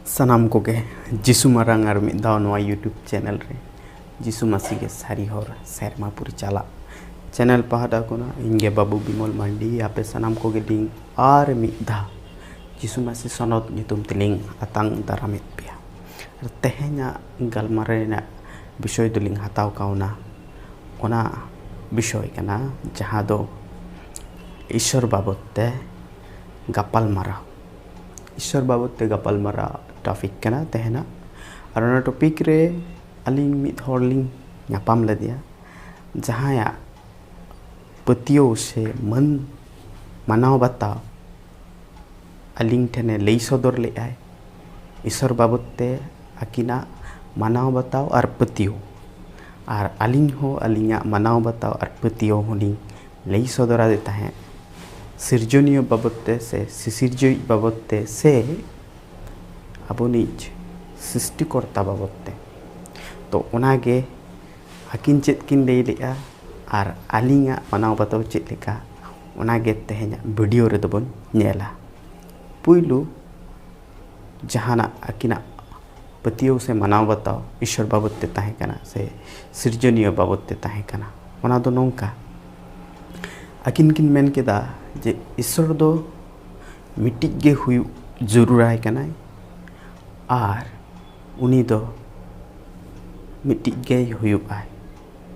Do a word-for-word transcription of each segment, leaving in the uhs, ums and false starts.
ᱥᱟᱱᱟᱢ ᱠᱚᱜᱮ ᱡᱤᱥᱩ ᱢᱟᱨᱟᱝ ᱟᱨ ᱢᱤᱫ ᱫᱷᱟᱣ ᱱᱚᱣᱟ YouTube ᱪᱮᱱᱮᱞ ᱨᱮ ᱡᱤᱥᱩ ᱢᱟᱹᱥᱤ ᱜᱮ ᱥᱟᱹᱨᱤ ᱦᱚᱨ ᱥᱮᱨᱢᱟ ᱯᱩᱨᱤ ᱪᱟᱞᱟᱜ ᱪᱮᱱᱮᱞ ᱯᱟᱦᱴᱟ ᱠᱷᱚᱱᱟᱜ ᱤᱧ ᱜᱮ ᱵᱟᱹᱵᱩ ᱵᱤᱢᱚᱞ ᱢᱟᱱᱰᱤ ᱟᱯᱮ ᱥᱟᱱᱟᱢ ᱠᱚᱜᱮ ᱞᱤᱧ ᱟᱨ ᱢᱤᱫ ᱫᱷᱟᱣ ᱡᱤᱥᱩ ᱢᱟᱹᱥᱤ ᱥᱚᱱᱚᱛ ᱧᱩᱛᱩᱢ ᱛᱮᱞᱤᱧ ᱟᱛᱟᱝ ᱫᱟᱨᱟᱢᱮᱫ ᱯᱮᱭᱟ᱾ ᱟᱨ ᱛᱮᱦᱮᱧᱟᱜ ᱜᱟᱞᱢᱟᱨᱟᱣ ᱨᱮᱱᱟᱜ ᱵᱤᱥᱚᱭ ᱫᱚᱞᱤᱧ ᱦᱟᱛᱟᱣ ᱠᱟᱣᱱᱟ, ᱚᱱᱟ ᱵᱤᱥᱚᱭ ᱠᱟᱱᱟ ᱡᱟᱦᱟᱸ ᱫᱚ ᱤᱥᱚᱨ ᱵᱟᱵᱚᱫ ᱛᱮ ᱜᱟᱯᱟᱞ ᱢᱟᱨᱟᱣ᱾ ᱤᱥᱚᱨ ᱵᱟᱵᱚᱫ ᱛᱮ ᱜᱟᱯᱟᱞ ᱢᱟᱨᱟᱣ ᱴᱚᱯᱤᱠ ᱠᱟᱱᱟ ᱛᱮᱦᱮᱧᱟᱜ᱾ ᱟᱨ ᱚᱱᱟ ᱴᱚᱯᱤᱠ ᱨᱮ ᱟᱹᱞᱤᱧ ᱢᱤᱫ ᱦᱚᱲ ᱞᱤᱧ ᱧᱟᱯᱟᱢ ᱞᱮᱫᱮᱭᱟ, ᱡᱟᱦᱟᱸᱭᱟᱜ ᱯᱟᱹᱛᱭᱟᱹᱣ ᱥᱮ ᱢᱟᱹᱱ ᱢᱟᱱᱟᱣ ᱵᱟᱛᱟᱣ ᱟᱹᱞᱤᱧ ᱴᱷᱮᱱᱮ ᱞᱟᱹᱭ ᱥᱚᱫᱚᱨ ᱞᱮᱫᱟᱭ᱾ ᱤᱥᱚᱨ ᱵᱟᱵᱚᱫ ᱛᱮ ᱟᱹᱠᱤᱱᱟᱜ ᱢᱟᱱᱟᱣ ᱵᱟᱛᱟᱣ ᱟᱨ ᱯᱟᱹᱛᱭᱟᱹᱣ, ᱟᱨ ᱟᱹᱞᱤᱧ ᱦᱚᱸ ᱟᱹᱞᱤᱧᱟᱜ ᱢᱟᱱᱟᱣ ᱵᱟᱛᱟᱣ ᱟᱨ ᱯᱟᱹᱛᱭᱟᱹᱣ ᱦᱚᱸᱞᱤᱧ ᱞᱟᱹᱭ ᱥᱚᱫᱚᱨᱟᱫᱮ ᱛᱟᱦᱮᱸᱫ, ᱥᱤᱨᱡᱚᱱᱤᱭᱟᱹ ᱵᱟᱵᱚᱫ ᱛᱮ ᱥᱮ ᱥᱤᱥᱤᱨᱡᱟᱹᱣᱤᱡ ᱵᱟᱵᱚᱫ ᱛᱮ ᱥᱮ ᱟᱵᱚᱱᱤᱡ ᱥᱨᱤᱥᱴᱤᱠᱚᱨᱛᱟ ᱵᱟᱵᱚᱫ ᱛᱮ᱾ ᱛᱚ ᱚᱱᱟᱜᱮ ᱟᱹᱠᱤᱱ ᱪᱮᱫ ᱠᱤᱱ ᱞᱟᱹᱭ ᱞᱮᱫᱼᱟ ᱟᱨ ᱟᱹᱞᱤᱧᱟᱜ ᱢᱟᱱᱟᱣ ᱵᱟᱛᱟᱣ ᱪᱮᱫ ᱞᱮᱠᱟ, ᱚᱱᱟᱜᱮ ᱛᱮᱦᱮᱧᱟᱜ ᱵᱷᱤᱰᱤᱭᱳ ᱨᱮᱫᱚ ᱵᱚᱱ ᱧᱮᱞᱟ᱾ ᱯᱩᱭᱞᱩ ᱡᱟᱦᱟᱱᱟᱜ ᱟᱹᱠᱤᱱᱟᱜ ᱯᱟᱹᱛᱭᱟᱹᱣ ᱥᱮ ᱢᱟᱱᱟᱣ ᱵᱟᱛᱟᱣ ᱤᱥᱚᱨ ᱵᱟᱵᱚᱫ ᱛᱮ ᱛᱟᱦᱮᱸ ᱠᱟᱱᱟ ᱥᱮ ᱥᱤᱨᱡᱚᱱᱤᱭᱟᱹ ᱵᱟᱵᱚᱫ ᱛᱮ ᱛᱟᱦᱮᱸ ᱠᱟᱱᱟ, ᱚᱱᱟ ᱫᱚ ᱱᱚᱝᱠᱟ, ᱟᱹᱠᱤᱱ ᱠᱤᱱ ᱢᱮᱱ ᱠᱮᱫᱟ ᱡᱮ ᱤᱥᱚᱨ ᱫᱚ ᱢᱤᱫᱴᱤᱡ ᱜᱮ ᱦᱩᱭᱩᱜ ᱡᱟᱹᱨᱩᱲᱟᱭ ᱠᱟᱱᱟᱭ ᱟᱨ ᱩᱱᱤ ᱫᱚ ᱢᱤᱫᱴᱤᱡ ᱜᱮᱭ ᱦᱩᱭᱩᱜᱼᱟᱭ᱾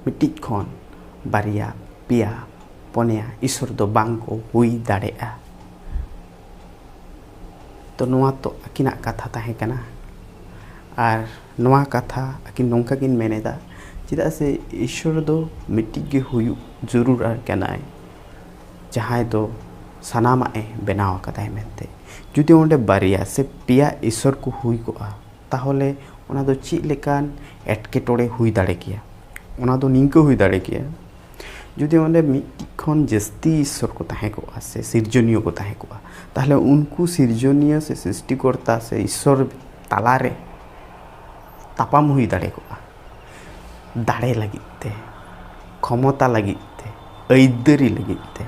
ᱢᱤᱫᱴᱤᱡ ᱠᱷᱚᱱ ᱵᱟᱨᱭᱟ, ᱯᱮᱭᱟ, ᱯᱚᱱᱭᱟ ᱤᱥᱚᱨ ᱫᱚ ᱵᱟᱝ ᱠᱚ ᱦᱩᱭ ᱫᱟᱲᱮᱭᱟᱜᱼᱟ᱾ ᱛᱚ ᱱᱚᱣᱟ ᱛᱚ ᱟᱹᱠᱤᱱᱟᱜ ᱠᱟᱛᱷᱟ ᱛᱟᱦᱮᱸ ᱠᱟᱱᱟ᱾ ᱟᱨ ᱱᱚᱣᱟ ᱠᱟᱛᱷᱟ ᱟᱹᱠᱤᱱ ᱱᱚᱝᱠᱟ ᱠᱤᱱ ᱢᱮᱱ ᱮᱫᱟ, ᱪᱮᱫᱟᱜ ᱥᱮ ᱤᱥᱚᱨ ᱫᱚ ᱢᱤᱫᱴᱤᱡ ᱜᱮ ᱦᱩᱭᱩᱜ ᱡᱟᱹᱨᱩᱲ ᱟᱨ ᱠᱟᱱᱟᱭ, ᱡᱟᱦᱟᱸᱭ ᱫᱚ ᱥᱟᱱᱟᱢᱟᱜ ᱮ ᱵᱮᱱᱟᱣ ᱟᱠᱟᱫᱟᱭ ᱢᱮᱱᱛᱮ᱾ ᱡᱩᱫᱤ ᱚᱸᱰᱮ ᱵᱟᱨᱭᱟ ᱥᱮ ᱯᱮᱭᱟ ᱤᱥᱚᱨ ᱠᱚ ᱦᱩᱭ ᱠᱚᱜᱼᱟ, ᱛᱟᱦᱚᱞᱮ ᱚᱱᱟ ᱫᱚ ᱪᱮᱫ ᱞᱮᱠᱟᱱ ᱮᱴᱠᱮᱴᱚᱬᱮ ᱦᱩᱭ ᱫᱟᱲᱮ ᱠᱮᱭᱟ? ᱚᱱᱟ ᱫᱚ ᱱᱤᱝᱠᱟᱹ ᱦᱩᱭ ᱫᱟᱲᱮ ᱠᱮᱭᱟ, ᱡᱩᱫᱤ ᱚᱸᱰᱮ ᱢᱤᱫᱴᱤᱡ ᱠᱷᱚᱱ ᱡᱟᱹᱥᱛᱤ ᱤᱥᱚᱨ ᱠᱚ ᱛᱟᱦᱮᱸ ᱠᱚᱜᱼᱟ ᱥᱮ ᱥᱤᱨᱡᱚᱱᱤᱭᱟᱹ ᱠᱚ ᱛᱟᱦᱮᱸ ᱠᱚᱜᱼᱟ, ᱛᱟᱦᱚᱞᱮ ᱩᱱᱠᱩ ᱥᱤᱨᱡᱚᱱᱤᱭᱟᱹ ᱥᱮ ᱥᱨᱤᱥᱴᱤᱠᱚᱨᱛᱟ ᱥᱮ ᱤᱥᱚᱨ ᱛᱟᱞᱟᱨᱮ ᱛᱟᱯᱟᱢ ᱦᱩᱭ ᱫᱟᱲᱮ ᱠᱚᱜᱼᱟ᱾ ᱫᱟᱲᱮ ᱞᱟᱹᱜᱤᱫ ᱛᱮ, ᱠᱷᱚᱢᱚᱛᱟ ᱞᱟᱹᱜᱤᱫ ᱛᱮ, ᱟᱹᱭᱫᱟᱹᱨᱤ ᱞᱟᱹᱜᱤᱫ ᱛᱮ᱾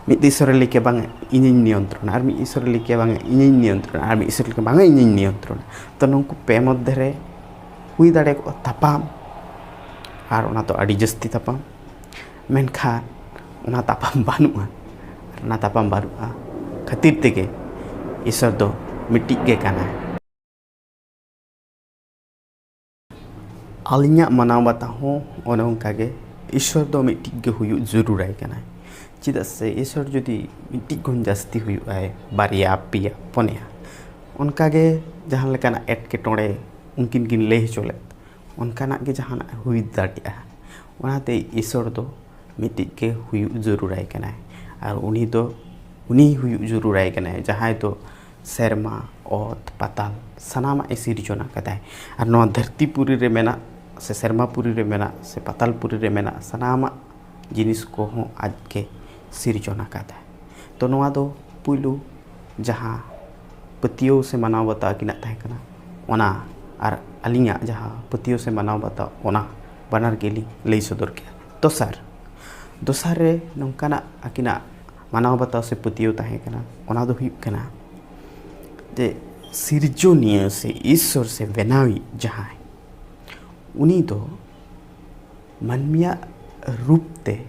ᱢᱤᱫ ᱤᱥᱚᱨᱮ ᱞᱟᱹᱭ ᱠᱮᱭᱟ, "ᱵᱟᱝ, ᱤᱧᱤᱧ ᱱᱤᱭᱚᱱᱛᱨᱚᱱᱟ", ᱟᱨ ᱢᱤᱫ ᱤᱥᱚᱨᱮ ᱞᱟᱹᱭ ᱠᱮᱭᱟ, "ᱵᱟᱝ, ᱤᱧᱤᱧ ᱱᱤᱭᱚᱱᱛᱨᱚᱱᱟ", ᱟᱨ ᱢᱤᱫ ᱤᱥᱚᱨ ᱞᱟᱹᱭ ᱠᱮᱭᱟ, "ᱵᱟᱝ, ᱤᱧᱤᱧ ᱱᱤᱭᱚᱱᱛᱨᱚᱱᱟ", ᱛᱚ ᱱᱩᱠᱩ ᱯᱮ ᱢᱚᱫᱽᱫᱷᱮ ᱨᱮ ᱦᱩᱭ ᱫᱟᱲᱮ ᱠᱚᱜᱼᱟ ᱛᱟᱯᱟᱢ, ᱟᱨ ᱚᱱᱟ ᱫᱚ ᱟᱹᱰᱤ ᱡᱟᱹᱥᱛᱤ ᱛᱟᱯᱟᱢ᱾ ᱢᱮᱱᱠᱷᱟᱱ ᱚᱱᱟ ᱛᱟᱯᱟᱢ ᱵᱟᱹᱱᱩᱜᱼᱟ, ᱟᱨ ᱚᱱᱟ ᱛᱟᱯᱟᱢ ᱵᱟᱹᱱᱩᱜᱼᱟ ᱠᱷᱟᱹᱛᱤᱨ ᱛᱮᱜᱮ ᱤᱥᱚᱨ ᱫᱚ ᱢᱤᱫᱴᱤᱡ ᱜᱮ ᱠᱟᱱᱟᱭ᱾ ᱟᱹᱞᱤᱧᱟᱜ ᱢᱟᱱᱟᱣ ᱵᱟᱛᱟᱣ ᱦᱚᱸ ᱚᱱᱮ ᱚᱱᱠᱟ ᱜᱮ, ᱤᱥᱚᱨ ᱫᱚ ᱢᱤᱫᱴᱤᱡ ᱜᱮ ᱦᱩᱭᱩᱜ ᱡᱟᱹᱨᱩᱲᱟᱭ ᱠᱟᱱᱟᱭ᱾ ᱪᱮᱫᱟᱜ ᱥᱮ ᱤᱥᱚᱨ ᱡᱩᱫᱤ ᱢᱤᱫᱴᱤᱡ ᱠᱷᱚᱱ ᱡᱟᱹᱥᱛᱤ ᱦᱩᱭᱩᱜᱼᱟᱭ, ᱵᱟᱨᱭᱟ, ᱯᱮᱭᱟ, ᱯᱩᱱᱭᱟ, ᱚᱱᱠᱟ ᱜᱮ ᱡᱟᱦᱟᱸ ᱞᱮᱠᱟᱱᱟᱜ ᱮᱴᱠᱮᱴᱚᱬᱮ ᱩᱱᱠᱤᱱ ᱠᱤᱱ ᱞᱟᱹᱭ ᱦᱚᱪᱚ ᱞᱮᱫ, ᱚᱱᱠᱟᱱᱟᱜ ᱜᱮ ᱡᱟᱦᱟᱱᱟᱜ ᱦᱩᱭ ᱫᱟᱲᱮᱭᱟᱜᱼᱟ᱾ ᱚᱱᱟᱛᱮ ᱤᱥᱚᱨ ᱫᱚ ᱢᱤᱫᱴᱤᱡ ᱜᱮ ᱦᱩᱭᱩᱜ ᱡᱟᱹᱨᱩᱲᱟᱭ ᱠᱟᱱᱟᱭ, ᱟᱨ ᱩᱱᱤ ᱫᱚ, ᱩᱱᱤ ᱦᱩᱭᱩᱜ ᱡᱟᱹᱨᱩᱲᱟᱭ ᱠᱟᱱᱟᱭ, ᱡᱟᱦᱟᱸᱭ ᱫᱚ ᱥᱮᱨᱢᱟ, ᱚᱛ, ᱯᱟᱛᱟᱞ, ᱥᱟᱱᱟᱢᱟᱜ ᱮ ᱥᱤᱨᱡᱚᱱ ᱟᱠᱟᱫᱟᱭ᱾ ᱟᱨ ᱱᱚᱣᱟ ᱫᱷᱟᱹᱨᱛᱤ ᱯᱩᱨᱤ ᱨᱮ ᱢᱮᱱᱟᱜ, ᱥᱮ ᱥᱮᱨᱢᱟ ᱯᱩᱨᱤ ᱨᱮ ᱢᱮᱱᱟᱜ, ᱥᱮ ᱯᱟᱛᱟᱞ ᱯᱩᱨᱤ ᱨᱮ ᱢᱮᱱᱟᱜ ᱥᱟᱱᱟᱢᱟᱜ ᱡᱤᱱᱤᱥ ᱠᱚᱦᱚᱸ ᱟᱡ ᱜᱮ ᱥᱤᱨᱡᱚᱱ ᱟᱠᱟᱫᱟᱭ᱾ ᱛᱚ ᱱᱚᱣᱟ ᱫᱚ ᱯᱩᱭᱞᱩ ᱡᱟᱦᱟᱸ ᱯᱟᱹᱛᱭᱟᱹᱣ ᱥᱮ ᱢᱟᱱᱟᱣ ᱵᱟᱛᱟᱣ ᱟᱹᱠᱤᱱᱟᱜ ᱛᱟᱦᱮᱸ ᱠᱟᱱᱟ, ᱚᱱᱟ ᱟᱨ ᱟᱹᱞᱤᱧᱟᱜ ᱡᱟᱦᱟᱸ ᱯᱟᱹᱛᱭᱟᱹᱣ ᱥᱮ ᱢᱟᱱᱟᱣ ᱵᱟᱛᱟᱣ, ᱚᱱᱟ ᱵᱟᱱᱟᱨ ᱜᱮᱞᱤᱧ ᱞᱟᱹᱭ ᱥᱚᱫᱚᱨ ᱠᱮᱫᱟ᱾ ᱫᱚᱥᱟᱨ, ᱫᱚᱥᱟᱨ ᱨᱮ ᱱᱚᱝᱠᱟᱱᱟᱜ ᱟᱹᱠᱤᱱᱟᱜ ᱢᱟᱱᱟᱣ ᱵᱟᱛᱟᱣ ᱥᱮ ᱯᱟᱹᱛᱭᱟᱹᱣ ᱛᱟᱦᱮᱸ ᱠᱟᱱᱟ, ᱚᱱᱟ ᱫᱚ ᱦᱩᱭᱩᱜ ᱠᱟᱱᱟ ᱡᱮ ᱥᱤᱨᱡᱚᱱᱤᱭᱟᱹ ᱥᱮ ᱤᱥᱥᱚᱨ ᱥᱮ ᱵᱮᱱᱟᱣᱤᱡ ᱡᱟᱦᱟᱸᱭ, ᱩᱱᱤ ᱫᱚ ᱢᱟᱹᱱᱢᱤᱭᱟᱜ ᱨᱩᱯ ᱛᱮ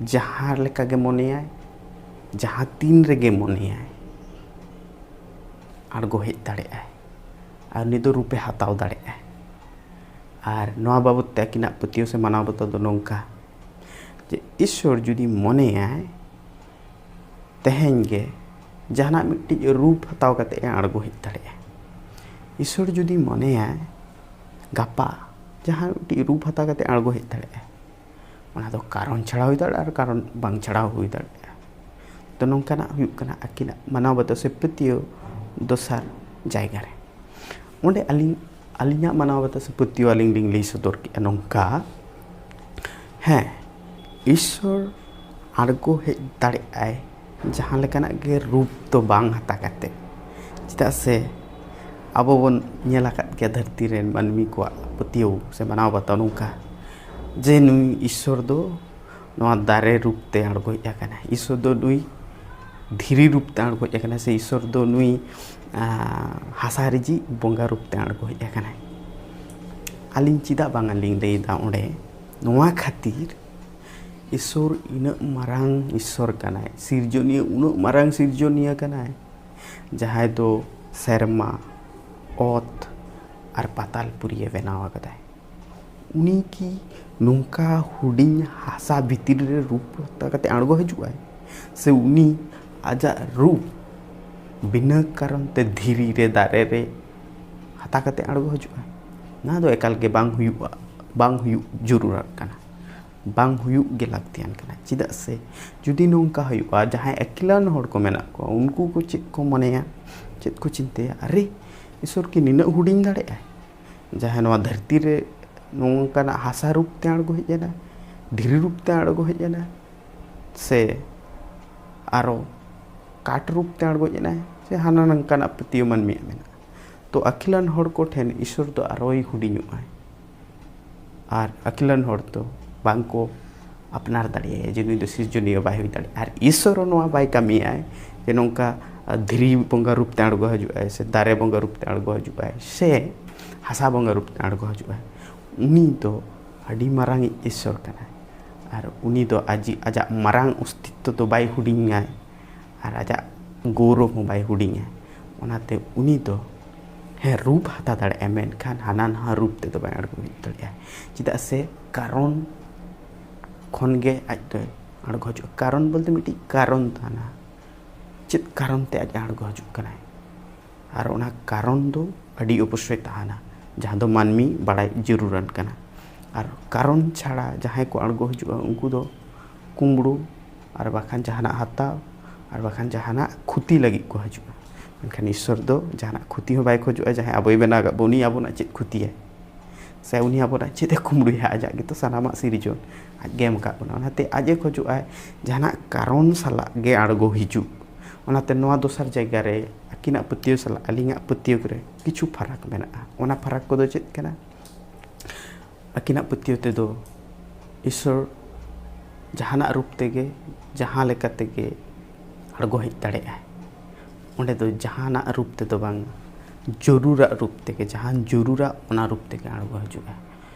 ᱡᱟᱦᱟᱸ ᱞᱮᱠᱟ ᱜᱮ ᱢᱚᱱᱮᱭᱟᱭ, ᱡᱟᱦᱟᱸ ᱛᱤᱱ ᱨᱮᱜᱮ ᱢᱚᱱᱮᱭᱟᱭ, ᱟᱬᱜᱚ ᱦᱮᱡ ᱫᱟᱲᱮᱭᱟᱜᱼᱟᱭ, ᱟᱨ ᱩᱱᱤ ᱫᱚ ᱨᱩᱯᱮ ᱦᱟᱛᱟᱣ ᱫᱟᱲᱮᱭᱟᱜᱼᱟᱭ᱾ ᱟᱨ ᱱᱚᱣᱟ ᱵᱟᱵᱚᱫ ᱛᱮ ᱟᱹᱠᱤᱱᱟᱜ ᱯᱟᱹᱛᱭᱟᱹᱣ ᱥᱮ ᱢᱟᱱᱟᱣ ᱵᱟᱛᱟᱣ ᱫᱚ ᱱᱚᱝᱠᱟ, ᱡᱮ ᱤᱥᱥᱚᱨ ᱡᱩᱫᱤ ᱢᱚᱱᱮᱭᱟᱭ, ᱛᱮᱦᱮᱧ ᱜᱮ ᱡᱟᱦᱟᱱᱟᱜ ᱢᱤᱫᱴᱤᱡ ᱨᱩᱯ ᱦᱟᱛᱟᱣ ᱠᱟᱛᱮ ᱮ ᱟᱬᱜᱚ ᱦᱮᱡ ᱫᱟᱲᱮᱭᱟᱜᱼᱟ᱾ ᱤᱥᱥᱚᱨ ᱡᱩᱫᱤ ᱢᱚᱱᱮᱭᱟᱭ, ᱜᱟᱯᱟ ᱡᱟᱦᱟᱸ ᱢᱤᱫᱴᱤᱡ ᱨᱩᱯ ᱦᱟᱛᱟᱣ ᱠᱟᱛᱮ ᱟᱬᱜᱚ ᱦᱮᱡ ᱫᱟᱲᱮᱭᱟᱜᱼᱟ, ᱚᱱᱟ ᱫᱚ ᱠᱟᱨᱚᱱ ᱪᱷᱟᱲᱟ ᱦᱩᱭ ᱫᱟᱲᱮᱭᱟᱜᱼᱟ ᱟᱨ ᱠᱟᱨᱚᱱ ᱵᱟᱝ ᱪᱷᱟᱲᱟ ᱦᱩᱭ ᱫᱟᱲᱮᱭᱟᱜᱼᱟ᱾ ᱛᱚ ᱱᱚᱝᱠᱟᱱᱟᱜ ᱦᱩᱭᱩᱜ ᱠᱟᱱᱟ ᱟᱹᱠᱤᱱᱟᱜ ᱢᱟᱱᱟᱣ ᱵᱟᱛᱟᱣ ᱥᱮ ᱯᱟᱹᱛᱭᱟᱹᱣ ᱫᱚᱥᱟᱨ ᱡᱟᱭᱜᱟ ᱨᱮ᱾ ᱚᱸᱰᱮ ᱟᱹᱞᱤᱧ, ᱟᱹᱞᱤᱧᱟᱜ ᱢᱟᱱᱟᱣ ᱵᱟᱛᱟᱣ ᱥᱮ ᱯᱟᱹᱛᱭᱟᱹᱣ ᱟᱹᱞᱤᱧ ᱞᱤᱧ ᱞᱟᱹᱭ ᱥᱚᱫᱚᱨ ᱠᱮᱫᱼᱟ ᱱᱚᱝᱠᱟ, ᱦᱮᱸ, ᱤᱥᱥᱚᱨ ᱟᱬᱜᱚ ᱦᱮᱡ ᱫᱟᱲᱮᱭᱟᱜᱼᱟᱭ ᱡᱟᱦᱟᱸ ᱞᱮᱠᱟᱱᱟᱜ ᱜᱮ ᱨᱩᱯ ᱫᱚ ᱵᱟᱝ ᱦᱟᱛᱟᱣ ᱠᱟᱛᱮ᱾ ᱪᱮᱫᱟᱜ ᱥᱮ ᱟᱵᱚ ᱵᱚᱱ ᱧᱮᱞ ᱟᱠᱟᱫ ᱜᱮᱭᱟ ᱫᱷᱟᱹᱨᱛᱤ ᱨᱮᱱ ᱢᱟᱹᱱᱢᱤ ᱠᱚᱣᱟᱜ ᱯᱟᱹᱛᱭᱟᱹᱣ ᱥᱮ ᱢᱟᱱᱟᱣ ᱵᱟᱛᱟᱣ ᱱᱚᱝᱠᱟ, ᱡᱮ ᱱᱩᱭ ᱤᱥᱥᱚᱨ ᱫᱚ ᱱᱚᱣᱟ ᱫᱟᱨᱮ ᱨᱩᱯ ᱛᱮ ᱟᱬᱜᱚ ᱦᱮᱡ ᱟᱠᱟᱱᱟ᱾ ᱤᱥᱚᱨ ᱫᱚ ᱱᱩᱭ ᱫᱷᱤᱨᱤ ᱨᱩᱯ ᱛᱮ ᱟᱬᱜᱚ ᱦᱮᱡ ᱟᱠᱟᱱᱟ, ᱥᱮ ᱤᱥᱚᱨ ᱫᱚ ᱱᱩᱭ ᱟᱸ, ᱦᱟᱥᱟ ᱨᱤᱡᱤᱡ ᱵᱚᱸᱜᱟ ᱨᱩᱯ ᱛᱮ ᱟᱬᱜᱚ ᱦᱮᱡ ᱟᱠᱟᱱᱟᱭ᱾ ᱟᱹᱞᱤᱧ ᱪᱮᱫᱟᱜ ᱵᱟᱝ ᱟᱹᱞᱤᱧ ᱞᱟᱹᱭᱫᱟ ᱚᱸᱰᱮ? ᱱᱚᱣᱟ ᱠᱷᱟᱹᱛᱤᱨ ᱤᱥᱚᱨ ᱤᱱᱟᱹᱜ ᱢᱟᱨᱟᱝ ᱤᱥᱚᱨ ᱠᱟᱱᱟᱭ, ᱥᱤᱨᱡᱚᱱᱤᱭᱟᱹ ᱩᱱᱟᱹᱜ ᱢᱟᱨᱟᱝ ᱥᱤᱨᱡᱚᱱᱤᱭᱟᱹ ᱠᱟᱱᱟᱭ, ᱡᱟᱦᱟᱸᱭ ᱫᱚ ᱥᱮᱨᱢᱟ, ᱚᱛ ᱟᱨ ᱯᱟᱛᱟᱞ ᱯᱩᱨᱤᱭᱮ ᱵᱮᱱᱟᱣ ᱟᱠᱟᱫᱟᱭ᱾ ᱩᱱᱤ ᱠᱤ ᱱᱚᱝᱠᱟ ᱦᱩᱰᱤᱧ ᱦᱟᱥᱟ ᱵᱷᱤᱛᱤᱨ ᱨᱮ ᱨᱩᱯ ᱦᱟᱛᱟᱣ ᱠᱟᱛᱮ ᱟᱬᱜᱚ ᱦᱤᱡᱩᱜᱼᱟᱭ? ᱥᱮ ᱩᱱᱤ ᱟᱡᱟᱜ ᱨᱩᱯ ᱵᱤᱱᱟᱹ ᱠᱟᱨᱚᱱ ᱛᱮ ᱫᱷᱤᱨᱤ ᱨᱮ, ᱫᱟᱨᱮ ᱨᱮ ᱦᱟᱛᱟᱣ ᱠᱟᱛᱮ ᱟᱬᱜᱚ ᱦᱤᱡᱩᱜᱼᱟᱭ? ᱱᱚᱣᱟ ᱫᱚ ᱮᱠᱟᱞ ᱜᱮ ᱵᱟᱝ ᱦᱩᱭᱩᱜᱼᱟ, ᱵᱟᱝ ᱦᱩᱭᱩᱜ ᱡᱟᱹᱨᱩᱲᱟᱜ ᱠᱟᱱᱟ, ᱵᱟᱝ ᱦᱩᱭᱩᱜ ᱜᱮ ᱞᱟᱹᱠᱛᱤᱭᱟᱱ ᱠᱟᱱᱟ᱾ ᱪᱮᱫᱟᱜ ᱥᱮ ᱡᱩᱫᱤ ᱱᱚᱝᱠᱟ ᱦᱩᱭᱩᱜᱼᱟ, ᱡᱟᱦᱟᱸᱭ ᱟᱹᱠᱤᱞᱟᱱ ᱦᱚᱲ ᱠᱚ ᱢᱮᱱᱟᱜ ᱠᱚᱣᱟ, ᱩᱱᱠᱩ ᱠᱚ ᱪᱮᱫ ᱠᱚ ᱢᱚᱱᱮᱭᱟ, ᱪᱮᱫ ᱠᱚ ᱪᱤᱱᱛᱟᱹᱭᱟ, "ᱟᱨᱮ, ᱤᱥᱚᱨ ᱠᱤ ᱱᱤᱱᱟᱹᱜ ᱦᱩᱰᱤᱧ ᱫᱟᱲᱮᱭᱟᱜᱼᱟᱭ? ᱡᱟᱦᱟᱸᱭ ᱱᱚᱣᱟ ᱫᱷᱟᱹᱨᱛᱤ ᱨᱮ ᱱᱚᱝᱠᱟᱱᱟᱜ ᱦᱟᱥᱟ ᱨᱩᱯ ᱛᱮ ᱟᱬᱜᱚ ᱦᱮᱡ ᱮᱱᱟ, ᱫᱷᱤᱨᱤ ᱨᱩᱯ ᱛᱮ ᱟᱬᱜᱚ ᱦᱮᱡ ᱮᱱᱟ, ᱥᱮ ᱟᱨᱚ ᱠᱟᱴ ᱨᱩᱯ ᱛᱮ ᱟᱬᱜᱚ ᱦᱮᱡ ᱮᱱᱟᱭ, ᱥᱮ ᱦᱟᱱᱟ ᱱᱚᱝᱠᱟᱱᱟᱜ ᱯᱟᱹᱛᱭᱟᱹᱣ ᱢᱟᱹᱱᱢᱤᱭᱟᱜ ᱢᱮᱱᱟᱜᱼᱟ?" ᱛᱚ ᱟᱹᱠᱤᱞᱟᱱ ᱦᱚᱲ ᱠᱚ ᱴᱷᱮᱱ ᱤᱥᱚᱨ ᱫᱚ ᱟᱨᱚᱭ ᱦᱩᱰᱤᱧᱚᱜᱼᱟᱭ᱾ ᱟᱨ ᱟᱹᱠᱤᱞᱟᱱ ᱦᱚᱲ ᱫᱚ ᱵᱟᱝ ᱠᱚ ᱟᱯᱱᱟᱨ ᱫᱟᱲᱮᱭᱟᱭᱟ ᱡᱮ ᱱᱩᱭ ᱫᱚ ᱥᱤᱨᱡᱚᱱᱤᱭᱟᱹ ᱵᱟᱭ ᱦᱩᱭ ᱫᱟᱲᱮᱭᱟᱜᱼᱟ᱾ ᱟᱨ ᱤᱥᱚᱨ ᱦᱚᱸ ᱱᱚᱣᱟ ᱵᱟᱭ ᱠᱟᱹᱢᱤᱭᱟᱭ ᱡᱮ ᱱᱚᱝᱠᱟ ᱫᱷᱤᱨᱤ ᱵᱚᱸᱜᱟ ᱨᱩᱯ ᱛᱮ ᱟᱬᱜᱚ ᱦᱤᱡᱩᱜᱼᱟᱭ, ᱥᱮ ᱫᱟᱨᱮ ᱵᱚᱸᱜᱟ ᱨᱩᱯ ᱛᱮ ᱟᱬᱜᱚ ᱦᱤᱡᱩᱜᱼᱟᱭ, ᱥᱮ ᱦᱟᱥᱟ ᱵᱚᱸᱜᱟ ᱨᱩᱯ ᱛᱮ ᱟᱬᱜᱚ ᱦᱤᱡᱩᱜᱼᱟᱭ᱾ ᱩᱱᱤ ᱫᱚ ᱟᱹᱰᱤ ᱢᱟᱨᱟᱝᱤᱡ ᱤᱥᱚᱨ ᱠᱟᱱᱟᱭ᱾ ᱟᱨ ᱩᱱᱤ ᱫᱚ ᱟᱡᱤ-, ᱟᱡᱟᱜ ᱢᱟᱨᱟᱝ ᱚᱥᱛᱤᱛᱛᱚ ᱫᱚ ᱵᱟᱭ ᱦᱩᱰᱤᱧᱟᱭ, ᱟᱨ ᱟᱡᱟᱜ ᱜᱚᱨᱚᱵᱽ ᱦᱚᱸ ᱵᱟᱭ ᱦᱩᱰᱤᱧᱟ᱾ ᱚᱱᱟᱛᱮ ᱩᱱᱤ ᱫᱚ, ᱦᱮᱸ, ᱨᱩᱯ ᱦᱟᱛᱟᱣ ᱫᱟᱲᱮᱭᱟᱜᱼᱟ, ᱢᱮᱱᱠᱷᱟᱱ ᱦᱟᱱᱟ ᱱᱟᱣᱟ ᱨᱩᱯ ᱛᱮᱫᱚ ᱵᱟᱭ ᱟᱬᱜᱚ ᱦᱮᱡ ᱫᱟᱲᱮᱭᱟᱜᱼᱟ᱾ ᱪᱮᱫᱟᱜ ᱥᱮ ᱠᱟᱨᱚᱱ ᱠᱷᱚᱱ ᱜᱮ ᱟᱡ ᱫᱚᱭ ᱟᱬᱜᱚ ᱦᱤᱡᱩᱜᱼᱟ᱾ ᱠᱟᱨᱚᱱ ᱵᱚᱞᱛᱮ ᱢᱤᱫᱴᱤᱡ ᱠᱟᱨᱚᱱ ᱛᱟᱦᱮᱱᱟ, ᱪᱮᱫ ᱠᱟᱨᱚᱱ ᱛᱮ ᱟᱡ ᱟᱬᱜᱚ ᱦᱤᱡᱩᱜ ᱠᱟᱱᱟᱭ᱾ ᱟᱨ ᱚᱱᱟ ᱠᱟᱨᱚᱱ ᱫᱚ ᱟᱹᱰᱤ ᱚᱵᱚᱥᱥᱳᱭ ᱛᱟᱦᱮᱱᱟ, ᱡᱟᱦᱟᱸ ᱫᱚ ᱢᱟᱹᱱᱢᱤ ᱵᱟᱲᱟᱭ ᱡᱟᱹᱨᱩᱲᱟᱱ ᱠᱟᱱᱟ᱾ ᱟᱨ ᱠᱟᱨᱚᱱ ᱪᱷᱟᱲᱟ ᱡᱟᱦᱟᱸᱭ ᱠᱚ ᱟᱬᱜᱚ ᱦᱤᱡᱩᱜᱼᱟ, ᱩᱱᱠᱩ ᱫᱚ ᱠᱩᱢᱵᱽᱲᱩ ᱟᱨ ᱵᱟᱠᱷᱟᱱ ᱡᱟᱦᱟᱱᱟᱜ ᱦᱟᱛᱟᱣ ᱟᱨ ᱵᱟᱠᱷᱟᱱ ᱡᱟᱦᱟᱱᱟᱜ ᱠᱷᱚᱛᱤ ᱞᱟᱹᱜᱤᱫ ᱠᱚ ᱦᱤᱡᱩᱜᱼᱟ᱾ ᱢᱮᱱᱠᱷᱟᱱ ᱤᱥᱥᱚᱨ ᱫᱚ ᱡᱟᱦᱟᱱᱟᱜ ᱠᱷᱚᱛᱤ ᱦᱚᱸ ᱵᱟᱭ ᱠᱷᱚᱡᱚᱜᱼᱟ᱾ ᱡᱟᱦᱟᱸᱭ ᱟᱵᱚᱭ ᱵᱮᱱᱟᱣ ᱟᱠᱟᱫ ᱵᱚᱱ, ᱩᱱᱤ ᱟᱵᱚᱱᱟᱜ ᱪᱮᱫ ᱠᱷᱚᱛᱤᱭᱟᱭ? ᱥᱮ ᱩᱱᱤ ᱟᱵᱚᱱᱟᱜ ᱪᱮᱫ ᱮ ᱠᱩᱢᱵᱽᱲᱩᱭᱟ? ᱟᱡᱟᱜ ᱜᱮᱛᱚ ᱥᱟᱱᱟᱢᱟᱜ ᱥᱤᱨᱡᱚᱱ, ᱟᱡ ᱜᱮ ᱮᱢ ᱟᱠᱟᱫ ᱵᱚᱱᱟ᱾ ᱚᱱᱟᱛᱮ ᱟᱡ ᱮ ᱠᱷᱚᱡᱚᱜᱼᱟᱭ ᱡᱟᱦᱟᱱᱟᱜ ᱠᱟᱨᱚᱱ ᱥᱟᱞᱟᱜ ᱜᱮ ᱟᱬᱜᱚ ᱦᱤᱡᱩᱜ᱾ ᱚᱱᱟᱛᱮ ᱱᱚᱣᱟ ᱫᱚᱥᱟᱨ ᱡᱟᱭᱜᱟ ᱨᱮ ᱟᱹᱠᱤᱱᱟᱜ ᱯᱟᱹᱛᱭᱟᱹᱣ ᱥᱟᱞᱟᱜ ᱟᱹᱞᱤᱧᱟᱜ ᱯᱟᱹᱛᱭᱟᱹᱣ ᱨᱮ ᱠᱤᱪᱷᱩ ᱯᱷᱟᱨᱟᱠ ᱢᱮᱱᱟᱜᱼᱟ᱾ ᱚᱱᱟ ᱯᱷᱟᱨᱟᱠ ᱠᱚᱫᱚ ᱪᱮᱫ ᱠᱟᱱᱟ? ᱟᱹᱠᱤᱱᱟᱜ ᱯᱟᱹᱛᱭᱟᱹᱣ ᱛᱮᱫᱚ ᱤᱥᱥᱚᱨ ᱡᱟᱦᱟᱱᱟᱜ ᱨᱩᱯ ᱛᱮᱜᱮ, ᱡᱟᱦᱟᱸ ᱞᱮᱠᱟ ᱛᱮᱜᱮ ᱟᱬᱜᱚ ᱦᱮᱡ ᱫᱟᱲᱮᱭᱟᱜᱼᱟᱭ᱾ ᱚᱸᱰᱮ ᱫᱚ ᱡᱟᱦᱟᱱᱟᱜ ᱨᱩᱯ ᱛᱮᱫᱚ ᱵᱟᱝ, ᱡᱚᱨᱩᱨᱟᱜ ᱨᱩᱯ ᱛᱮᱜᱮ, ᱡᱟᱦᱟᱱ ᱡᱚᱨᱩᱨᱟᱜ ᱚᱱᱟ ᱨᱩᱯ ᱛᱮᱜᱮ ᱟᱬᱜᱚ ᱦᱤᱡᱩᱜᱼᱟ᱾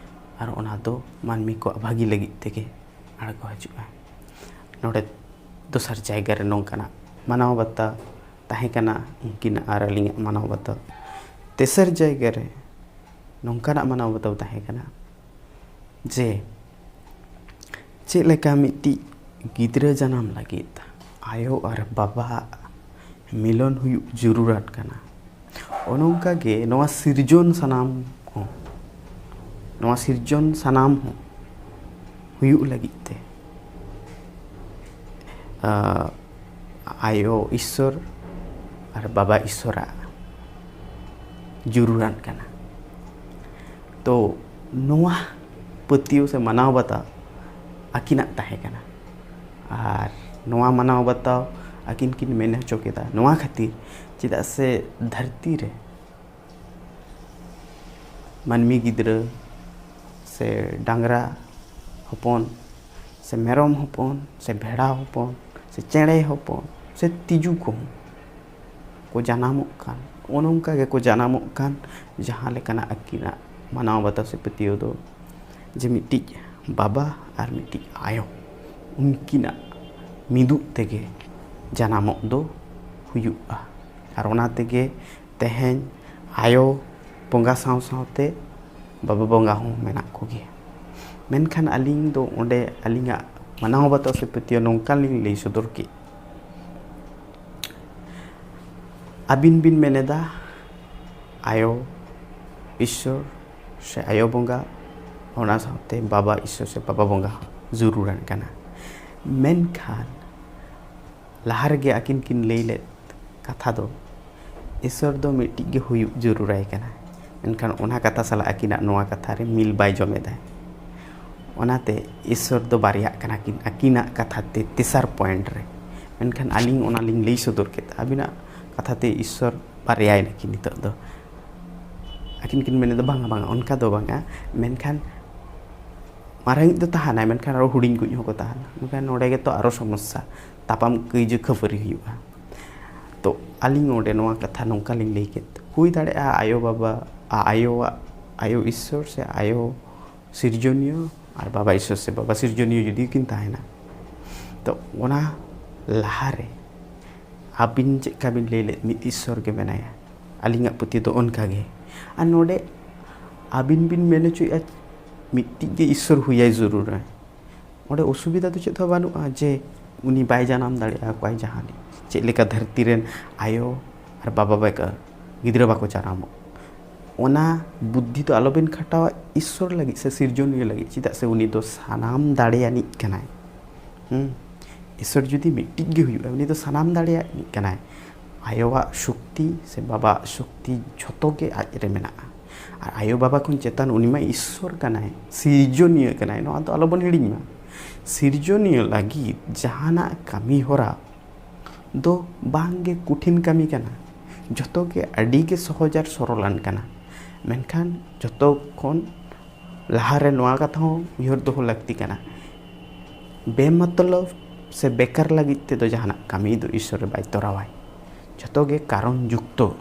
ᱟᱨ ᱚᱱᱟ ᱫᱚ ᱢᱟᱹᱱᱢᱤ ᱠᱚᱣᱟᱜ ᱵᱷᱟᱹᱜᱤ ᱞᱟᱹᱜᱤᱫ ᱛᱮᱜᱮ ᱟᱬᱜᱚ ᱦᱤᱡᱩᱜᱼᱟ᱾ ᱱᱚᱰᱮ ᱫᱚᱥᱟᱨ ᱡᱟᱭᱜᱟ ᱨᱮ ᱱᱚᱝᱠᱟᱱᱟᱜ ᱢᱟᱱᱟᱣ ᱵᱟᱛᱟᱣ ᱛᱟᱦᱮᱸ ᱠᱟᱱᱟ ᱩᱱᱠᱤᱱᱟᱜ ᱟᱨ ᱟᱹᱞᱤᱧᱟᱜ ᱢᱟᱱᱟᱣ ᱵᱟᱛᱟᱣ᱾ ᱛᱮᱥᱟᱨ ᱡᱟᱭᱜᱟ ᱨᱮ ᱱᱚᱝᱠᱟᱱᱟᱜ ᱢᱟᱱᱟᱣ ᱵᱟᱛᱟᱣ ᱛᱟᱦᱮᱸ ᱠᱟᱱᱟ ᱡᱮ ᱪᱮᱫ ᱞᱮᱠᱟ ᱢᱤᱫᱴᱤᱡ ᱜᱤᱫᱽᱨᱟᱹ ᱡᱟᱱᱟᱢ ᱞᱟᱹᱜᱤᱫ ᱟᱭᱳ ᱟᱨ ᱵᱟᱵᱟᱣᱟᱜ ᱢᱤᱞᱚᱱ ᱦᱩᱭᱩᱜ ᱡᱟᱹᱨᱩᱲᱟᱱ ᱠᱟᱱᱟ, ᱚᱱᱮ ᱚᱱᱠᱟ ᱜᱮ ᱱᱚᱣᱟ ᱥᱤᱨᱡᱚᱱ ᱥᱟᱱᱟᱢ ᱦᱚᱸ, ᱱᱚᱣᱟ ᱥᱤᱨᱡᱚᱱ ᱥᱟᱱᱟᱢ ᱦᱚᱸ ᱦᱩᱭᱩᱜ ᱞᱟᱹᱜᱤᱫ ᱛᱮ, ᱟᱸ, ᱟᱭᱳ ᱤᱥᱥᱚᱨ ᱟᱨ ᱵᱟᱵᱟ ᱤᱥᱥᱚᱨᱟᱜ ᱡᱟᱹᱨᱩᱲᱟᱱ ᱠᱟᱱᱟ᱾ ᱛᱚ ᱱᱚᱣᱟ ᱯᱟᱹᱛᱭᱟᱹᱣ ᱥᱮ ᱢᱟᱱᱟᱣ ᱵᱟᱛᱟᱣ ᱟᱹᱠᱤᱱᱟᱜ ᱛᱟᱦᱮᱸ ᱠᱟᱱᱟ᱾ ᱟᱨ ᱱᱚᱣᱟ ᱢᱟᱱᱟᱣ ᱵᱟᱛᱟᱣ ᱟᱹᱠᱤᱱ ᱠᱤᱱ ᱢᱮᱱ ᱦᱚᱪᱚ ᱠᱮᱫᱟ ᱱᱚᱣᱟ ᱠᱷᱟᱹᱛᱤᱨ, ᱪᱮᱫᱟᱜ ᱥᱮ ᱫᱷᱟᱹᱨᱛᱤ ᱨᱮ ᱢᱟᱹᱱᱢᱤ ᱜᱤᱫᱽᱨᱟᱹ ᱥᱮ ᱰᱟᱝᱨᱟ ᱦᱚᱯᱚᱱ ᱥᱮ ᱢᱮᱨᱚᱢ ᱦᱚᱯᱚᱱ ᱥᱮ ᱵᱷᱮᱲᱟ ᱦᱚᱯᱚᱱ ᱥᱮ ᱪᱮᱬᱮ ᱦᱚᱯᱚᱱ ᱥᱮ ᱛᱤᱡᱩ ᱠᱚᱦᱚᱸ ᱠᱚ ᱡᱟᱱᱟᱢᱚᱜ ᱠᱟᱱ, ᱚᱱᱮ ᱚᱱᱠᱟ ᱜᱮᱠᱚ ᱡᱟᱱᱟᱢᱚᱜ ᱠᱟᱱ᱾ ᱡᱟᱦᱟᱸ ᱞᱮᱠᱟᱱᱟᱜ ᱟᱹᱠᱤᱱᱟᱜ ᱢᱟᱱᱟᱣ ᱵᱟᱛᱟᱣ ᱥᱮ ᱯᱟᱹᱛᱭᱟᱹᱣ ᱫᱚ, ᱡᱮ ᱢᱤᱫᱴᱤᱡ ᱵᱟᱵᱟ ᱟᱨ ᱢᱤᱫᱴᱤᱡ ᱟᱭᱳ, ᱩᱱᱠᱤᱱᱟᱜ ᱢᱤᱫᱩᱜ ᱛᱮᱜᱮ ᱡᱟᱱᱟᱢᱚᱜ ᱫᱚ ᱦᱩᱭᱩᱜᱼᱟ᱾ ᱟᱨ ᱚᱱᱟ ᱛᱮᱜᱮ ᱛᱮᱦᱮᱧ ᱟᱭᱳ ᱵᱚᱸᱜᱟ ᱥᱟᱶ ᱥᱟᱶᱛᱮ ᱵᱟᱵᱟ ᱵᱚᱸᱜᱟ ᱦᱚᱸ ᱢᱮᱱᱟᱜ ᱠᱚᱜᱮᱭᱟ᱾ ᱢᱮᱱᱠᱷᱟᱱ ᱟᱹᱞᱤᱧ ᱫᱚ ᱚᱸᱰᱮ ᱟᱹᱞᱤᱧᱟᱜ ᱢᱟᱱᱟᱣ ᱵᱟᱛᱟᱣ ᱥᱮ ᱯᱟᱹᱛᱭᱟᱹᱣ ᱱᱚᱝᱠᱟ ᱞᱤᱧ ᱞᱟᱹᱭ ᱥᱚᱫᱚᱨ ᱠᱮᱫ, ᱟᱹᱵᱤᱱ ᱵᱤᱱ ᱢᱮᱱ ᱮᱫᱟ ᱟᱭᱳ ᱤᱥᱥᱚᱨ ᱥᱮ ᱟᱭᱳ ᱵᱚᱸᱜᱟ, ᱚᱱᱟ ᱥᱟᱶᱛᱮ ᱵᱟᱵᱟ ᱤᱥᱥᱚᱨ ᱥᱮ ᱵᱟᱵᱟ ᱵᱚᱸᱜᱟ ᱦᱚᱸ ᱡᱟᱹᱨᱩᱲᱟᱱ ᱠᱟᱱᱟ᱾ ᱢᱮᱱᱠᱷᱟᱱ ᱞᱟᱦᱟ ᱨᱮᱜᱮ ᱟᱹᱠᱤᱱ ᱠᱤᱱ ᱞᱟᱹᱭ ᱞᱮᱫ ᱠᱟᱛᱷᱟ ᱫᱚ ᱤᱥᱥᱚᱨ ᱫᱚ ᱢᱤᱫᱴᱤᱡ ᱜᱮ ᱦᱩᱭᱩᱜ ᱡᱟᱹᱨᱩᱲᱟᱭ ᱠᱟᱱᱟ᱾ ᱢᱮᱱᱠᱷᱟᱱ ᱚᱱᱟ ᱠᱟᱛᱷᱟ ᱥᱟᱞᱟᱜ ᱟᱹᱠᱤᱱᱟᱜ ᱱᱚᱣᱟ ᱠᱟᱛᱷᱟ ᱨᱮ ᱢᱤᱞ ᱵᱟᱭ ᱡᱚᱢ ᱮᱫᱟ᱾ ᱚᱱᱟᱛᱮ ᱤᱥᱥᱚᱨ ᱫᱚ ᱵᱟᱨᱭᱟᱜ ᱠᱟᱱᱟ ᱠᱤᱱ ᱟᱹᱠᱤᱱᱟᱜ ᱠᱟᱛᱷᱟ ᱛᱮ ᱛᱮᱥᱟᱨ ᱯᱚᱭᱮᱱᱴ ᱨᱮ᱾ ᱢᱮᱱᱠᱷᱟᱱ ᱟᱹᱞᱤᱧ ᱚᱱᱟ ᱞᱤᱧ ᱞᱟᱹᱭ ᱥᱚᱫᱚᱨ ᱠᱮᱫ, ᱟᱹᱵᱤᱱᱟᱜ ᱠᱟᱛᱷᱟ ᱛᱮ ᱤᱥᱥᱚᱨ ᱵᱟᱨᱭᱟᱭ ᱱᱟᱹᱠᱤᱱ ᱱᱤᱛᱚᱜ ᱫᱚ᱾ ᱟᱹᱠᱤᱱ ᱠᱤᱱ ᱢᱮᱱᱮᱫᱟ, "ᱵᱟᱝᱟ, ᱵᱟᱝᱟ, ᱚᱱᱠᱟ ᱫᱚ ᱵᱟᱝᱟ, ᱢᱮᱱᱠᱷᱟᱱ ᱢᱟᱨᱟᱝᱤᱡ ᱫᱚ ᱛᱟᱦᱮᱱᱟᱭ, ᱢᱮᱱᱠᱷᱟᱱ ᱟᱨᱚ ᱦᱩᱰᱤᱧ ᱠᱚ ᱦᱚᱸᱠᱚ ᱛᱟᱦᱮᱱᱟ᱾ ᱢᱮᱱᱠᱷᱟᱱ ᱱᱚᱰᱮ ᱜᱮᱛᱚ ᱟᱨᱚ ᱥᱚᱢᱚᱥᱥᱟ, ᱛᱟᱯᱟᱢ ᱠᱟᱹᱭᱡᱟᱹ ᱠᱷᱟᱹᱯᱟᱹᱨᱤ ᱦᱩᱭᱩᱜᱼᱟ᱾ ᱛᱚ ᱟᱹᱞᱤᱧ ᱱᱚᱰᱮ ᱱᱚᱣᱟ ᱠᱟᱛᱷᱟ ᱱᱚᱝᱠᱟ ᱞᱤᱧ ᱞᱟᱹᱭ ᱠᱮᱫ, ᱦᱩᱭ ᱫᱟᱲᱮᱭᱟᱜᱼᱟ ᱟᱭᱳ ᱵᱟᱵᱟ, ᱟ- ᱟᱭᱳᱣᱟᱜ, ᱟᱭᱳ ᱤᱥᱥᱚᱨ ᱥᱮ ᱟᱭᱳ ᱥᱤᱨᱡᱚᱱᱤᱭᱟᱹ ᱟᱨ ᱵᱟᱵᱟ ᱤᱥᱥᱚᱨ ᱥᱮ ᱵᱟᱵᱟ ᱥᱤᱨᱡᱚᱱᱤᱭᱟᱹ ᱡᱩᱫᱤ ᱠᱤᱱ ᱛᱟᱦᱮᱱᱟ, ᱛᱚ ᱚᱱᱟ ᱞᱟᱦᱟᱨᱮ ᱟᱹᱵᱤᱱ ᱪᱮᱫ ᱞᱮᱠᱟ ᱵᱤᱱ ᱞᱟᱹᱭ ᱞᱮᱫ, ᱢᱤᱫ ᱤᱥᱥᱚᱨ ᱜᱮ ᱢᱮᱱᱟᱭᱟ᱾ ᱟᱹᱞᱤᱧᱟᱜ ᱯᱟᱹᱛᱭᱟᱹᱣ ᱫᱚ ᱚᱱᱠᱟ ᱜᱮ᱾ ᱟᱨ ᱱᱚᱰᱮ ᱟᱹᱵᱤᱱ ᱵᱤᱱ ᱢᱮᱱ ᱦᱚᱪᱚᱭᱮᱫᱼᱟ ᱢᱤᱫᱴᱤᱡ ᱜᱮ ᱤᱥᱥᱚᱨ ᱦᱩᱭᱟᱭ ᱡᱟᱹᱨᱩᱲᱟ᱾ ᱚᱸᱰᱮ ᱚᱥᱩᱵᱤᱫᱷᱟ ᱫᱚ ᱪᱮᱫ ᱦᱚᱸ ᱵᱟᱹᱱᱩᱜᱼᱟ ᱡᱮ ᱩᱱᱤ ᱵᱟᱭ ᱡᱟᱱᱟᱢ ᱫᱟᱲᱮᱭᱟᱜᱼᱟ, ᱚᱠᱚᱭ ᱡᱟᱦᱟᱱᱤᱡ᱾ ᱪᱮᱫ ᱞᱮᱠᱟ ᱫᱷᱟᱹᱨᱛᱤ ᱨᱮᱱ ᱟᱭᱳ ᱟᱨ ᱵᱟᱵᱟ ᱵᱮᱜᱚᱨ ᱜᱤᱫᱽᱨᱟᱹ ᱵᱟᱠᱚ ᱡᱟᱱᱟᱢᱚᱜ, ᱚᱱᱟ ᱵᱩᱫᱽᱫᱷᱤ ᱫᱚ ᱟᱞᱚᱵᱮᱱ ᱠᱷᱟᱴᱟᱣᱟ ᱤᱥᱥᱚᱨ ᱞᱟᱹᱜᱤᱫ ᱥᱮ ᱥᱤᱨᱡᱚᱱᱤᱭᱟᱹ ᱞᱟᱹᱜᱤᱫ, ᱪᱮᱫᱟᱜ ᱥᱮ ᱩᱱᱤ ᱫᱚ ᱥᱟᱱᱟᱢ ᱫᱟᱲᱮᱭᱟᱱᱤᱡ ᱠᱟᱱᱟᱭ᱾ ᱦᱩᱸ? ᱤᱥᱥᱚᱨ ᱡᱩᱫᱤ ᱢᱤᱫᱴᱤᱡ ᱜᱮ ᱦᱩᱭᱩᱜᱼᱟ, ᱩᱱᱤ ᱫᱚ ᱥᱟᱱᱟᱢ ᱫᱟᱲᱮᱭᱟᱱᱤᱡ ᱠᱟᱱᱟᱭ᱾ ᱟᱭᱳᱣᱟᱜ ᱥᱚᱠᱛᱤ ᱥᱮ ᱵᱟᱵᱟᱣᱟᱜ ᱥᱚᱠᱛᱤ ᱡᱷᱚᱛᱚ ᱜᱮ ᱟᱡ ᱨᱮ ᱢᱮᱱᱟᱜᱼᱟ᱾ ᱟᱨ ᱟᱭᱳ ᱵᱟᱵᱟ ᱠᱷᱚᱱ ᱪᱮᱛᱟᱱ ᱩᱱᱤ ᱢᱟ ᱤᱥᱥᱚᱨ ᱠᱟᱱᱟᱭ, ᱥᱤᱨᱡᱚᱱᱤᱭᱟᱹ ᱠᱟᱱᱟᱭ, ᱱᱚᱣᱟ ᱫᱚ ᱟᱞᱚᱵᱚᱱ ᱦᱤᱲᱤᱧ ᱢᱟ᱾ ᱥᱤᱨᱡᱚᱱᱤᱭᱟᱹ ᱞᱟᱹᱜᱤᱫ ᱡᱟᱦᱟᱱᱟᱜ ᱠᱟᱹᱢᱤ ᱦᱚᱨᱟ ᱫᱚ ᱵᱟᱝ ᱜᱮ ᱠᱚᱴᱷᱤᱱ ᱠᱟᱹᱢᱤ ᱠᱟᱱᱟ, ᱡᱷᱚᱛᱚ ᱜᱮ ᱟᱹᱰᱤ ᱜᱮ ᱥᱚᱦᱚᱡᱽ ᱟᱨ ᱥᱚᱨᱚᱞᱟᱱ ᱠᱟᱱᱟ᱾ ᱢᱮᱱᱠᱷᱟᱱ ᱡᱷᱚᱛᱚ ᱠᱷᱚᱱ ᱞᱟᱦᱟᱨᱮ ᱱᱚᱣᱟ ᱠᱟᱛᱷᱟ ᱦᱚᱸ ᱩᱭᱦᱟᱹᱨ ᱫᱚᱦᱚ ᱞᱟᱹᱠᱛᱤ ᱠᱟᱱᱟ, ᱵᱮᱢᱚᱛᱞᱚᱵ ᱥᱮ ᱵᱮᱠᱟᱨ ᱞᱟᱹᱜᱤᱫ ᱛᱮᱫᱚ ᱡᱟᱦᱟᱱᱟᱜ ᱠᱟᱹᱢᱤ ᱫᱚ ᱤᱥᱥᱚᱨ ᱨᱮ ᱵᱟᱭ ᱛᱚᱨᱟᱣᱟᱭ᱾ ᱡᱷᱚᱛᱚ ᱜᱮ ᱠᱟᱨᱚᱱ ᱡᱩᱠᱛᱚ,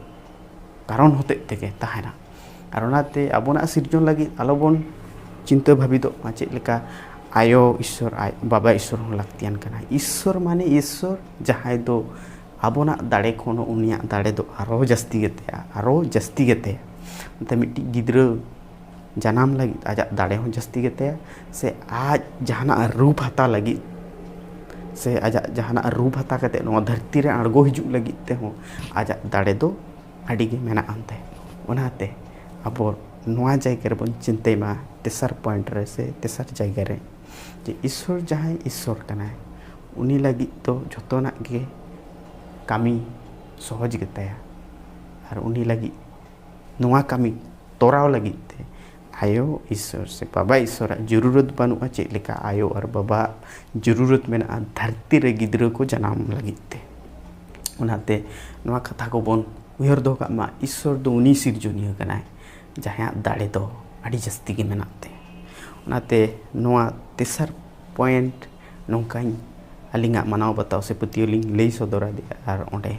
ᱠᱟᱨᱚᱱ ᱦᱚᱛᱮᱡ ᱛᱮᱜᱮ ᱛᱟᱦᱮᱱᱟ᱾ ᱟᱨ ᱚᱱᱟᱛᱮ ᱟᱵᱚᱱᱟᱜ ᱥᱤᱨᱡᱚᱱ ᱞᱟᱹᱜᱤᱫ ᱟᱞᱚᱵᱚᱱ ᱪᱤᱱᱛᱟᱹ ᱵᱷᱟᱵᱤᱛᱚᱜ ᱢᱟ ᱪᱮᱫ ᱞᱮᱠᱟ ᱟᱭᱳ ᱤᱥᱥᱚᱨ, ᱟᱡ ᱵᱟᱵᱟ ᱤᱥᱥᱚᱨ ᱦᱚᱸ ᱞᱟᱹᱠᱛᱤᱭᱟᱱ ᱠᱟᱱᱟ᱾ ᱤᱥᱥᱚᱨ ᱢᱟᱱᱮ ᱤᱥᱥᱚᱨ, ᱡᱟᱦᱟᱸᱭ ᱫᱚ ᱟᱵᱚᱱᱟᱜ ᱫᱟᱲᱮ ᱠᱷᱚᱱ ᱦᱚᱸ ᱩᱱᱤᱭᱟᱜ ᱫᱟᱲᱮ ᱫᱚ ᱟᱨᱚ ᱡᱟᱹᱥᱛᱤ ᱜᱮᱛᱟᱭᱟ, ᱟᱨᱚ ᱡᱟᱹᱥᱛᱤ ᱜᱮᱛᱟᱭᱟ᱾ ᱚᱱᱟᱛᱮ ᱢᱤᱫᱴᱤᱡ ᱜᱤᱫᱽᱨᱟᱹ ᱡᱟᱱᱟᱢ ᱞᱟᱹᱜᱤᱫ ᱟᱡᱟᱜ ᱫᱟᱲᱮ ᱦᱚᱸ ᱡᱟᱹᱥᱛᱤ ᱜᱮᱛᱟᱭᱟ, ᱥᱮ ᱟᱡ ᱡᱟᱦᱟᱱᱟᱜ ᱨᱩᱯ ᱦᱟᱛᱟᱣ ᱞᱟᱹᱜᱤᱫ, ᱥᱮ ᱟᱡᱟᱜ ᱡᱟᱦᱟᱱᱟᱜ ᱨᱩᱯ ᱦᱟᱛᱟᱣ ᱠᱟᱛᱮ ᱱᱚᱣᱟ ᱫᱷᱟᱹᱨᱛᱤ ᱨᱮ ᱟᱬᱜᱚ ᱦᱤᱡᱩᱜ ᱞᱟᱹᱜᱤᱫ ᱛᱮᱦᱚᱸ ᱟᱡᱟᱜ ᱫᱟᱲᱮ ᱫᱚ ᱟᱹᱰᱤ ᱜᱮ ᱢᱮᱱᱟᱜ ᱟᱱᱛᱮ᱾ ᱚᱱᱟᱛᱮ ᱟᱵᱚ ᱱᱚᱣᱟ ᱡᱟᱭᱜᱟ ᱨᱮᱵᱚᱱ ᱪᱤᱱᱛᱟᱹᱭ ᱢᱟ, ᱛᱮᱥᱟᱨ ᱯᱚᱭᱮᱱᱴ ᱨᱮ ᱥᱮ ᱛᱮᱥᱟᱨ ᱡᱟᱭᱜᱟ ᱨᱮ, ᱡᱮ ᱤᱥᱥᱚᱨ ᱡᱟᱦᱟᱸᱭ ᱤᱥᱥᱚᱨ ᱠᱟᱱᱟᱭ, ᱩᱱᱤ ᱞᱟᱹᱜᱤᱫ ᱫᱚ ᱡᱷᱚᱛᱚᱱᱟᱜ ᱜᱮ ᱠᱟᱹᱢᱤ ᱥᱚᱦᱚᱡᱽ ᱜᱮᱛᱟᱭᱟ᱾ ᱟᱨ ᱩᱱᱤ ᱞᱟᱹᱜᱤᱫ ᱱᱚᱣᱟ ᱠᱟᱹᱢᱤ ᱛᱚᱨᱟᱣ ᱞᱟᱹᱜᱤᱫ ᱛᱮ ᱟᱭᱳ ᱤᱥᱥᱚᱨ ᱥᱮ ᱵᱟᱵᱟ ᱤᱥᱥᱚᱨᱟᱜ ᱡᱚᱨᱩᱨᱟᱛ ᱵᱟᱹᱱᱩᱜᱼᱟ, ᱪᱮᱫ ᱞᱮᱠᱟ ᱟᱭᱳ ᱟᱨ ᱵᱟᱵᱟ ᱡᱚᱨᱩᱨᱟᱛ ᱢᱮᱱᱟᱜᱼᱟ ᱫᱷᱟᱹᱨᱛᱤ ᱨᱮ ᱜᱤᱫᱽᱨᱟᱹ ᱠᱚ ᱡᱟᱱᱟᱢ ᱞᱟᱹᱜᱤᱫ ᱛᱮ᱾ ᱚᱱᱟᱛᱮ ᱱᱚᱣᱟ ᱠᱟᱛᱷᱟ ᱠᱚᱵᱚᱱ ᱩᱭᱦᱟᱹᱨ ᱫᱚᱦᱚ ᱠᱟᱜ ᱢᱟ, ᱤᱥᱥᱚᱨ ᱫᱚ ᱩᱱᱤ ᱥᱤᱨᱡᱚᱱᱤᱭᱟᱹ ᱠᱟᱱᱟᱭ, ᱡᱟᱦᱟᱸᱭᱟᱜ ᱫᱟᱲᱮ ᱫᱚ ᱟᱹᱰᱤ ᱡᱟᱹᱥᱛᱤ ᱜᱮ ᱢᱮᱱᱟᱜ ᱛᱟᱭᱟ᱾ ᱚᱱᱟᱛᱮ ᱱᱚᱣᱟ ᱛᱮᱥᱟᱨ ᱯᱚᱭᱮᱱᱴ ᱱᱚᱝᱠᱟᱧ ᱟᱹᱞᱤᱧᱟᱜ ᱢᱟᱱᱟᱣ ᱵᱟᱛᱟᱣ ᱥᱮ ᱯᱟᱹᱛᱭᱟᱹᱣ ᱞᱤᱧ ᱞᱟᱹᱭ ᱥᱚᱫᱚᱨ ᱟᱫᱮᱭᱟ ᱟᱨ ᱚᱸᱰᱮ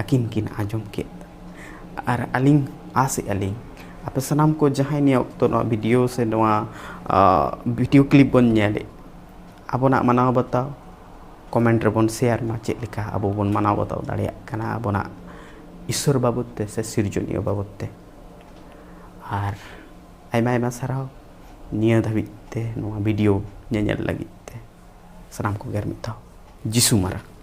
ᱟᱹᱠᱤᱱ ᱠᱤᱱ ᱟᱸᱡᱚᱢ ᱠᱮᱫ᱾ ᱟᱨ ᱟᱹᱞᱤᱧ ᱟᱥᱮᱜᱼᱟ ᱞᱤᱧ ᱟᱯᱮ ᱥᱟᱱᱟᱢ ᱠᱚ ᱡᱟᱦᱟᱸᱭ ᱱᱤᱭᱟᱹ ᱚᱠᱛᱚ ᱱᱚᱣᱟ ᱵᱷᱤᱰᱤᱭᱳ ᱥᱮ ᱱᱚᱣᱟ ᱵᱷᱤᱰᱤᱭᱳ ᱠᱞᱤᱯ ᱵᱚᱱ ᱧᱮᱞᱮᱫ, ᱟᱵᱚᱱᱟᱜ ᱢᱟᱱᱟᱣ ᱵᱟᱛᱟᱣ ᱠᱚᱢᱮᱱᱴ ᱨᱮᱵᱚᱱ ᱥᱮᱭᱟᱨ ᱢᱟ, ᱪᱮᱫ ᱞᱮᱠᱟ ᱟᱵᱚ ᱵᱚᱱ ᱢᱟᱱᱟᱣ ᱵᱟᱛᱟᱣ ᱫᱟᱲᱮᱭᱟᱜ ᱠᱟᱱᱟ ᱟᱵᱚᱱᱟᱜ ᱤᱥᱥᱚᱨ ᱵᱟᱵᱚᱛ ᱛᱮ ᱥᱮ ᱥᱤᱨᱡᱚᱱᱤᱭᱟᱹ ᱵᱟᱵᱚᱛ ᱛᱮ᱾ ᱟᱨ ᱟᱭᱢᱟ ᱟᱭᱢᱟ ᱥᱟᱨᱦᱟᱣ ᱱᱤᱭᱟᱹ ᱫᱷᱟᱹᱵᱤᱡ ᱛᱮ ᱱᱚᱣᱟ ᱵᱷᱤᱰᱤᱭᱳ ᱧᱮᱧᱮᱞ ᱞᱟᱹᱜᱤᱫ ᱛᱮ ᱥᱟᱱᱟᱢ ᱠᱚᱜᱮ ᱟᱨ ᱢᱤᱫ ᱫᱷᱟᱣ ᱡᱤᱥᱩ ᱢᱟᱨᱟᱝ᱾